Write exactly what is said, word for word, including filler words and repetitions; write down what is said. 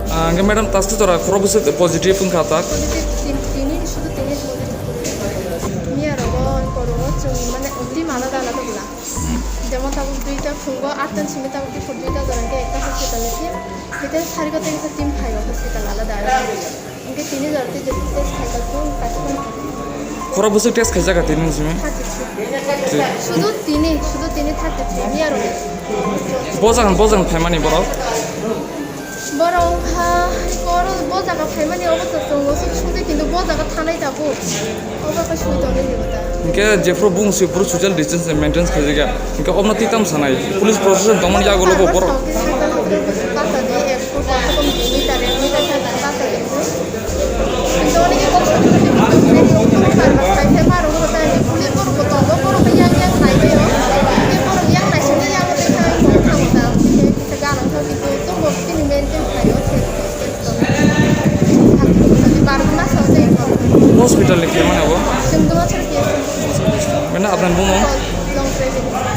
Ah, hwnkhe madam, taste jora khorok bwswk positive wngkha tak? Positive tin-, tini, sudu tini positive khorok. Miya rogo, korogo, chwng mane team alada alada bwla. Jemon tabuk duita phungo, atta simi tabuk duita jora hwnkhe ekta hospital ni team. Hwnkhe sarigo tei team phaigo hospital alada alada. Hwnkhe tini jora tei jephru test khaijak tong, kaisa. Khorok bwswk test khaijak tini simi? Thirty three. Sudu tini, sudu tini thirty three, miya rogo. Bojan, bojan phaimani borok? Borok wngkha, koro bo jaga phaimani obo to chwng uansuk sudi, kintu bo jaga thanai tabuk. Obo khe sui tonwi libo ta. Hwnkhe jephru bung sui phuru social distance maintain khaijak ya. Hwnkhe obno twi tamo sanai. Police protection tongmani yagulo bo borok. Basa di ek foot, kom kom di meter, ek meter sa basa di. Kintu oni khe kok soti soti basa di. Bar bar sai sai maro bo ta ni police borok bo tongo, borok yang yang nai bai o. Hwnkhe borok yang nai sini yang bai sai kok tamo ta. Hwnkhe kisa ganang thok kintu tongo tini maintain khlai o se. Hospital ni khe mane bo? Chwng Dumasar P S C. Mane apnai bumung? Long Training.